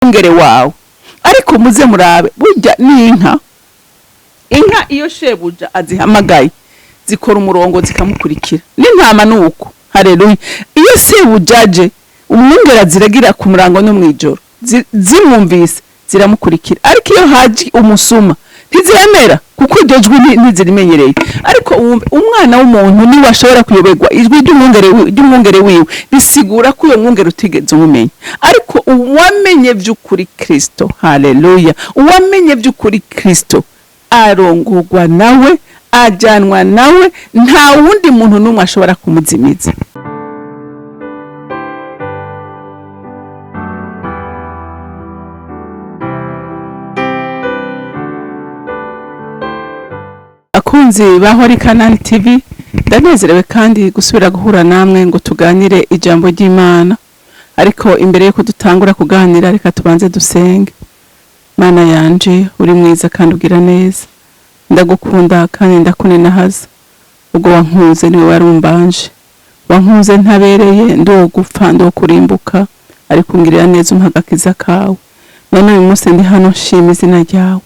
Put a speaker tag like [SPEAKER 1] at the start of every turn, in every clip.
[SPEAKER 1] Umwungere wawe. Ariko muze murabe, burya n'inka, inka iyo shebuja azihamagaye zikora umurongo zikamukurikira, n'intama nuko. Haleluya! Iyo sebuja aje, umwungere aziragira ku murango no mw'ijoro, zimwumvise ziramukurikira. Ariko iyo haje umusuma ntizemera, kuko iryo jwi ntizirimenyereye. Ariko wumve, umwana w'umuntu niwe ashobora kuyoberwa ijwi ry'umwungere wiwe, bisigura ko uyo mwungere utigeze umumenya. Ariko uwamenye vy'ukuri Kristo, haleluya, uwamenye vy'ukuri Kristo arongorwa nawe, ajyanwa nawe, nta wundi muntu n'umwe ashobora kumuzimiza. Akunzi ba Holy Canaan TV, ndanezerewe kandi gusubira guhura namwe ngo tuganire ijambo ry'Imana. Ariko imbere yuko dutangura kuganira, reka tubanze dusenge. Mana yanje, uri mwiza kandi ugira neza, ndagukunda kandi ndakunenahaza. Ubwo wankunze niwe warumbanje, wankunze ntabereye, ndi gupfa, ndi kurimbuka, ariko ungirira neza umpa agakiza kawe. None uyu munsi ndi hano nshima izina ryawe,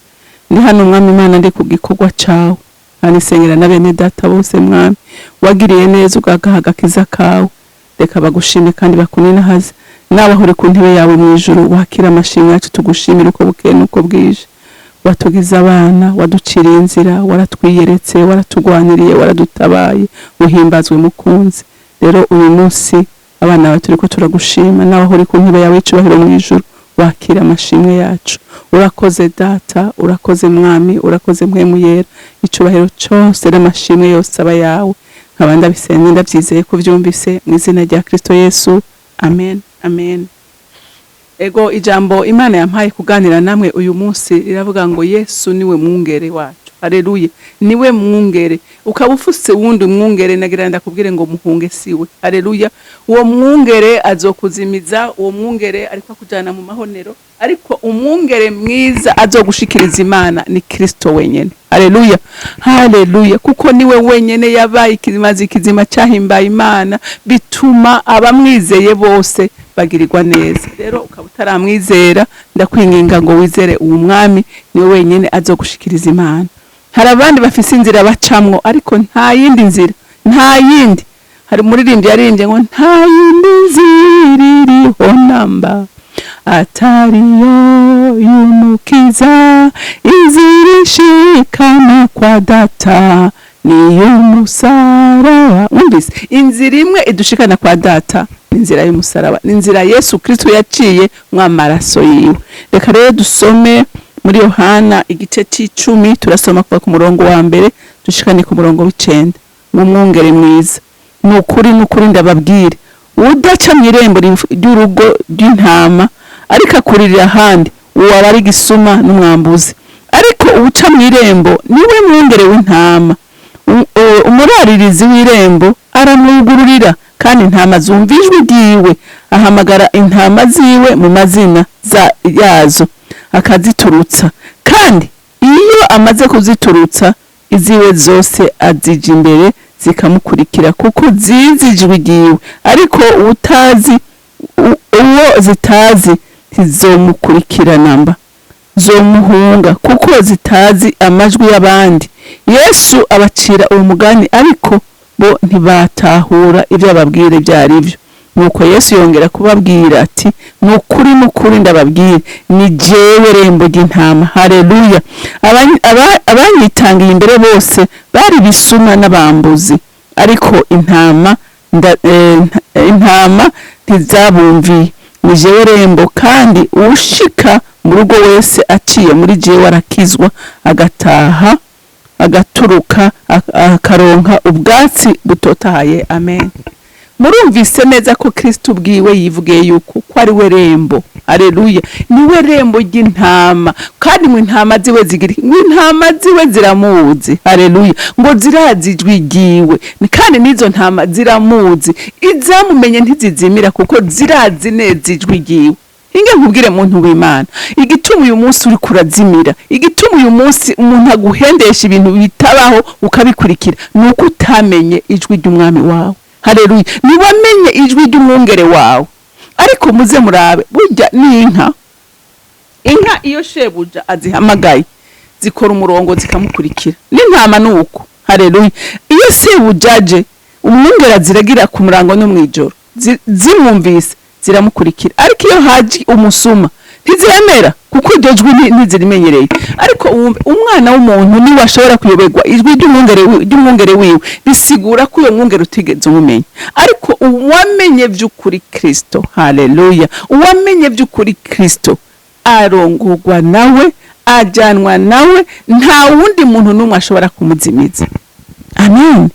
[SPEAKER 1] ndi hano Mwami Imana ndi ku gikorwa cawe, kandi nsengera na bene data bose. Mwami, wagiriye neza ugagaha agakiza kawe, reka bagushime kandi bakunenahaze. Nawe aho uri ku ntebe yawe mu ijuru, wakira amashimwe yacu, tugushimira uko bukeye n'uko bwije. Watugize abana, waduciriye inzira, waratwiyeretse, waratugwaniriye, waradutabaye, uhimbazwe mukunzi. Rero uyu munsi abana bawe turiko turagushima, nawe aho uri ku ntebe yawe y'icubahiro mu ijuru wakira amashimwe yacu. Urakoze Data, urakoze Mwami, urakoze Mpwemu Yera, icubahiro cose n'amashimwe yose aba yawe. Nkaba ndabisenze ndavyizeye ko vyumvise, mu izina rya Kristo Yesu, amen, amen. Ego, ijambo Imana yampaye kuganira namwe uyu munsi riravuga ngo Yesu niwe mwungere wacu. Haleluya, niwe mwungere. Ukaba ufuse wundi mwungere, nagira ndakubwire ngo muhunge, siwe. Haleluya! Uwo mwungere azokuzimiza, uwo mwungere ariko akujana mu mahonero, ariko umwungere mwiza azogushikiriza Imana ni Kristo wenyene. Haleluya, haleluya! Kuko niwe wenyene yabaye ikimazi kizima cyahimbaye Imana, bituma abamwizeye bose bagirirwa neza. Rero ukaba utaramwizera, ndakwinginga ngo wizere uwo mwami, niwe wenyene azogushikiriza Imana. Hari abandi bafise inzira bacamwo, ariko nta yindi nzira, nta yindi. Hari umuririmbyi yaririmbye ngo nta yindi nzira iriho namba atariyo y'Umukiza, inzira ishikana kwa Data ni y'umusaraba. Wumvise, inzira imwe idushikana kwa Data ni inzira y'umusaraba, ni inzira Yesu Kristo yaciye mw'amaraso yiwe. Reka rero dusome muri Yohana igice c'icumi, turasoma kuva ku murongo wa mbere dushikane ku murongo w'icenda. Mu mwungere mwiza: ni ukuri, ni ukuri ndababwira, udaca mu irembo ry'urugo rw'intama ariko akuririra ahandi, uwo aba ari igisuma n'umwambuzi. Ariko uwuca mu irembo niwe mwungere w'intama. Umuraririzi w'irembo aramwugururira, kandi intama zumva ijwi ryiwe. Ahamagara intama ziwe mu mazina yazo, akaziturutsa. Kandi iyo amaze kuziturutsa, iziwe zose azija imbere, zikamukurikira, kuko zizi ijwi ryiwe. Ariko utazi uwo zitazi ntizomukurikira namba, zomuhunga, kuko zitazi amajwi y'abandi. Yesu abacira uwo mugani, ariko bo ntibatahura ibyo ababwira ibyo ari byo. Nuko Yesu yongera kubabwira ati: ni ukuri, ni ukuri ndababwira, ni jewe rembo ry'intama. Haleluya! Abanyitangiye imbere bose bari bisuma n'abambuzi, ariko intama ntizabumviye. Ni jewe rembo, kandi uwushika mu rugo wese aciye muri jewe arakizwa, agataha, agaturuka, akaronka ubwatsi butotahaye. Amen. Murumvise neza ko Kristo ubwiwe yivugiye yuko ko ari we rembo. Haleluya! Niwe rembo ry'intama, kandi ngo intama ziwe zigira, ngo intama ziwe ziramuzi. Haleluya! Ngo zirazi ijwi ryiwe, kandi n'izo ntama ziramuzi, izamumenye ntizizimira, kuko zirazi neza ijwi ryiwe. Inge nkubwire muntu w'Imana, igituma uyu munsi uri kurazimira, igituma uyu munsi umuntu aguhendesha ibintu bitabaho ukabikurikira, ni uko utamenye ijwi ry'umwami wawe. Haleluya! Niwamenye ijwi ry'umwungere wawe. Ariko muze murabe, burya n'inka Iyo shebuja azihamagaye, zikora umurongo zikamukurikira. N'intama ni uko. Haleluya! Iyo sebuja aje, umwungere ziragira ku murango no mw'ijoro, zimwumvise ziramukurikira. Ariko iyo haje umusuma, ntizemera, kuko iryo jwi ntizirimenyereye. Ariko wumve, umwana w'umuntu niwe ashobora kuyoberwa ijwi ry'umwungere wiwe. Bisigura ko uyo mwungere utigeze umumenya. Ariko uwamenye by'ukuri Kristo, haleluya, uwamenye by'ukuri Kristo arongorwa nawe, ajyanwa nawe, nta wundi muntu n'umwe ashobora kumuzimiza. Amen,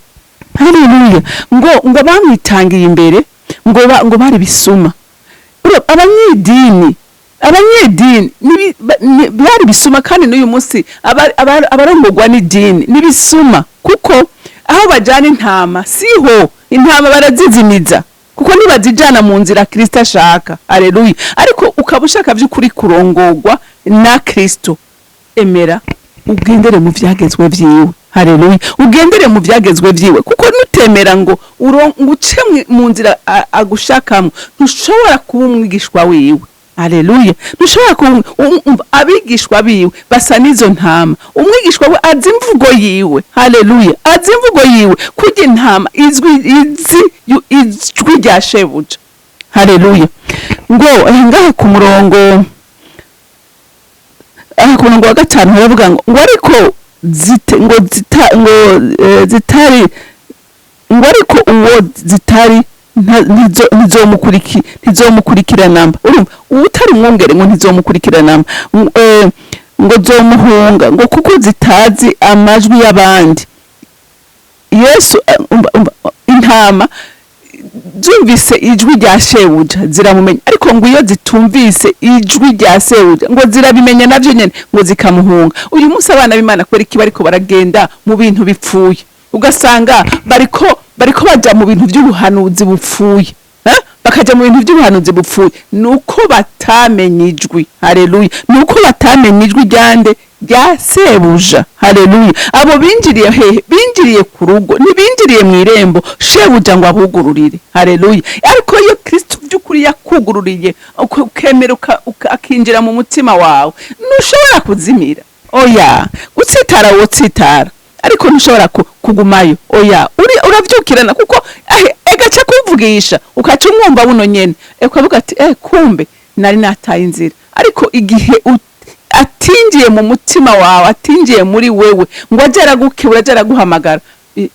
[SPEAKER 1] haleluya. Ngo bamwitangiye imbere ngo bari bisuma. Abanyedini bari bisuma, kandi n'uyu munsi abarongorwa n'idini n'ibisuma, kuko aho bajyana intama siho, intama barazizimiza, kuko ntibazijyana mu nzira Kristo ashaka. Aleluya! Ariko ukaba ushaka by'ukuri kurongorwa na Kristo, emera ugendere mu byagezwe vyiwe. Haleluya! Ugendere mu byagezwe vyiwe, kuko nutemera ngo uce mu nzira agushakamwo, ntushobora kuba umwigishwa wiwe. Haleluya! Ntushobora kuba abigishwa biwe basa n'izo ntama. Umwigishwa we azi imvugo yiwe. Haleluya! Azi imvugo yiwe, kurya intama izwi izi ijwi rya shebuja. Haleluya! Ngo ngaha ku murongo, aha ku murongo wa 5 haravuga ngo ariko zite, ngo zita, ngo zitari, ngo ariko uwo zitari ntizomukurikira namba. Urumva, utari umwungere ngo ntizomukurikira namba, ngo zomuhunga, ngo kuko zitazi amajwi y'abandi. Yesu umva, intama zumvise ijwi rya shebuja ziramumenya, ariko ngo iyo zitumvise ijwi rya sebuja, ngo zirabimenya navyo nyene, ngo zikamuhunga. Uyu munsi abana b'Imana kubera iki bariko baragenda mu bintu bipfuye? Ugasanga bariko baja mu bintu by'ubuhanuzi bupfuye, eh? Bakaja mu bintu by'ubuhanuzi bupfuye, nuko batamenye ijwi. Haleluya! Nuko batamenye ijwi ryande? Rya sebuja. Haleluya! Abo binjiriye hehe? Binjiriye ku rugo, ntibinjiriye mu irembo shebuja ngo abugururire. Haleluya! Ariko iyo Kristo by'ukuri yakugururiye, ukemera akinjira mu mutima wawe, ntushobora kuzimira. Oya, gutsitara wotsitara, ariko ntushobora kugumayo. Oya, uravyukirana, kuko egaca kuvugisha ukaca umwumva buno nyene, ukavuga ati: "Kumbe nari nataye inzira." Ariko igihe atinjiye mu mutima wawe, atinjiye muri wewe ngo aje aragukebura, aje araguhamagara,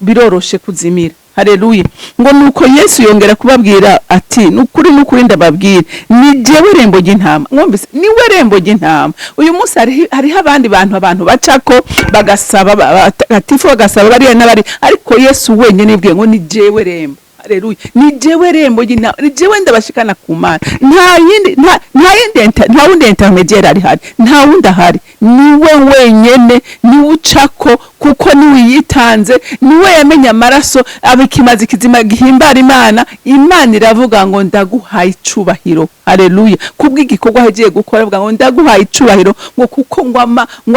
[SPEAKER 1] biroroshe kuzimira. Haleluya! Ngo nuko Yesu yongera kubabwira ati: "Nukuri, nukuri ndababwira, ni jewe rembo ry'intama." Mwumvise, niwe rembo ry'intama. Uyu munsi hariho abandi bantu abantu bacako bagasaba batagatifu, bagasaba bariya n'abari, ariko Yesu wenyine yibwiye ngo: "Ni jewe rembo." Haleluya! Ni jewe rembo ry'intama, ni jewe ndabashikana ku Mana. Nta yindi, nta yindi nta wundi intermédiaire ari hari, nta wundi ahari, niwe wenyene, niwe ucako, kuko niwe yitanze, niwe yamenye amaraso aba ikimazi kizima gihimbara Imana. Imana iravuga ngo: "Ndaguhaye icubahiro." Haleluya! Kubw'igikorwa agiye gukora, avuga ngo: "Ndaguhaye icubahiro," ngo kuko ngo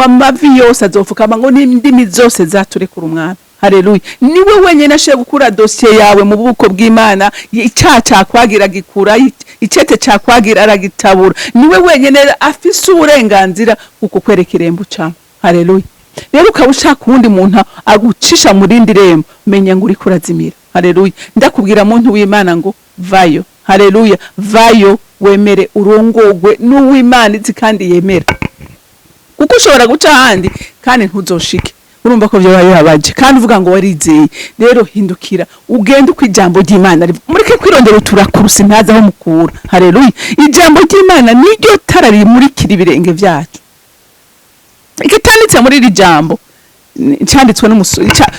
[SPEAKER 1] amavi yose azofukama, ngo n'indimi zose zaturekura umwami. Haleluya! Niwe wenyine ashoboye gukura dosiye yawe mu buko bw'Imana. Icyaha cyakwagira gikura, icete cyakwagira aragitabura. Niwe wenyine afise uburenganzira bwo kukwereka irembo ucamo. Haleluya! Rero ukaba ushaka uwundi muntu agucisha mu rindi rembo, menya ngo uriko urazimira. Haleluya! Ndakubwira, muntu w'Imana, ngo vayo. Haleluya! Vayo, wemere urongogwe n'uw'Imana izi kandi yemera, kuko ushobora guca ahandi kandi ntuzoshike. Urumva ko vyoba bibabaje, kandi uvuga ngo warizeye. Rero hindukira, ugende uko ijambo ry'Imana rivuga. Mureke kwirondera uturakurusi ntazi aho mukura. Haleluya! Ijambo ry'Imana niryo tara rimurikira ibirenge vyacu. Ikitanditse muri iri jambo canditswe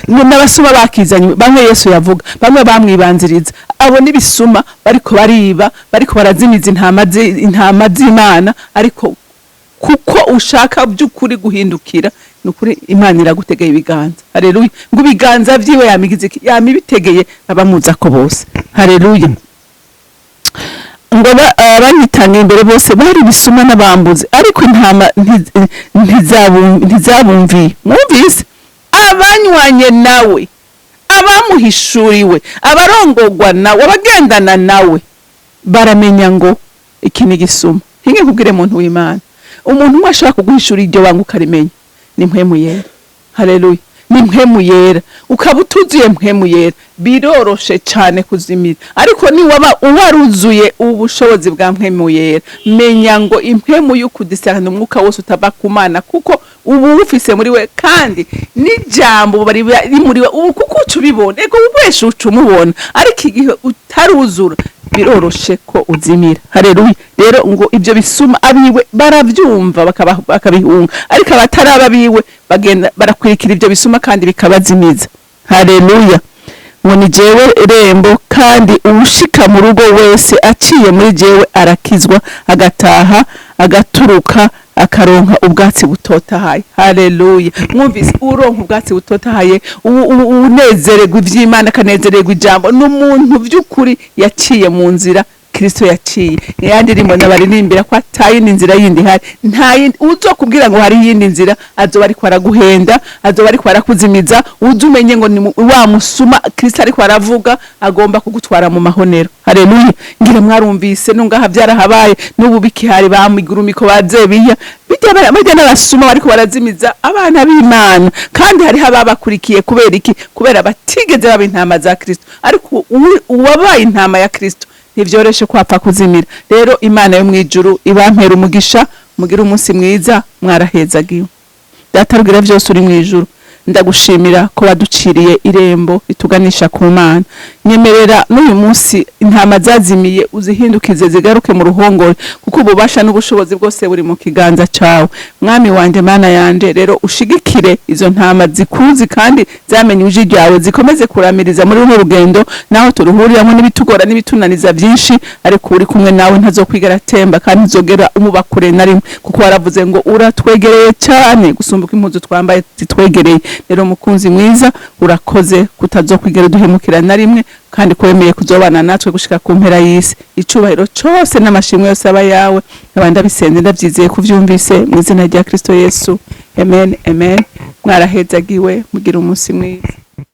[SPEAKER 1] n'abasuma bakizanye, bamwe Yesu yavuga, bamwe bamwibanziriza. Abo n'ibisuma bariko bariba, bariko barazimiza intama z'Imana. Ariko kuko ushaka by'ukuri guhindukira, nukuri Imana iragutegeye ibiganza. Haleluya! Ngo ibiganza vyiwe yamigize iki? Yamibitegeye abamuza ko bose. Haleluya! Ngo abanyitanga imbere bose bari bisuma n'abambuzi, ariko intama ntizabumviye. Mwumvise, abanywanye nawe, abamuhishuriwe, abarongogwa nawe, abagendana nawe, baramenya ngo iki ni gisuma. Hinge kubwire, muntu w'Imana, Umuntu umwe ashobora kuguhishura iryo banga ukarimenya ni Mpwemu Yera. Haleluya! Ni Mpwemu Yera. Ukaba utuzuye Mpwemu Yera, biroroshe cyane kuzimira. Ariko niwaba waruzuye ubushobozi bwa Mpwemu Yera, menya ngo impwemu y'ukudisana, umwuka wose utava ku Mana, kuko ubu ufise muri we, kandi n'ijambo bari riri muri we ubu, kuko uca ubibona, ego wese uca umubona. Ariko igihe utaruzura, biroroshe ko uzimira. Haleluya! Rero ngo ibyo bisuma abiwe baravyumva bakabihunga, ariko abataraba abiwe bagenda barakwirikira ibyo bisuma kandi bikabazimiza. Haleluya! Ngo ni jewe rembo, kandi uwushika mu rugo wese aciye muri jewe arakizwa, agataha, agaturuka, akaronka ubwatsi butotahaye. Haleluya! Mwumvise, uronka ubwatsi butotahaye, unezererwa ivy'Imana, akanezererwa ijambo, ni umuntu vy'ukuri yaciye mu nzira Kristo yaciye. Niya ndirimbo nabaririmbira ko atayindi nzira yindi ihari, nta yindi. Uzokubwira ngo hari iyindi nzira azoba ariko araguhenda, azoba ariko arakuzimiza. Uze umenye ngo ni wa musuma Kristo ariko aravuga, agomba kugutwara mu mahonero. Haleluya! Ngira mwarumvise, nungaha byarahabaye, n'ubu bikihari, bamigurumiko bazebiya bijya bajya n'abasuma bariko barazimiza abana b'Imana, kandi hariho ababakurikiye. Kubera iki? Kubera batigeze baba intama za Kristo. Ariko uwabaye intama ya Kristo ntivyoroshe kwapfa kuzimira. Rero Imana yo mwijuru ibampera umugisha, mugire umunsi mwiza, mwarahezagiwe. Data rugira vyose uri mwijuru, ndagushimira ko waduciriye irembo rituganisha ku Mana. Nyemerera n'uyu munsi intama zazimiye uzihindukize zigaruke mu ruhongore, kuko ububasha n'ubushobozi bwose buri mu kiganza cawe, Mwami wanje, Mana yanje. Rero ushigikire izo ntama zikuzi kandi zamenye ijwi ryawe, zikomeze kuramiriza muri runo rugendo, naho turuhuriramo n'ibitugora n'ibitunaniza byinshi. Ariko uri kumwe nawe ntazokwigera atemba, kandi ntuzogera umuba kure na rimwe, kuko waravuze ngo uratwegereye cyane gusumba uko impuzu twambaye zitwegereye. Rero mukunzi mwiza, urakoze kutazokwigera uduhemukira na rimwe, kandi ko wemeye kuzobana natwe gushika ku mpera y'isi. Icubahiro cose n'amashimwe yose aba yawe. Nkaba ndabisenze ndavyizeye kuvyumvise, mu izina rya Kristo Yesu, amen, amen. Mwarahezagiwe, mugira umunsi mwiza.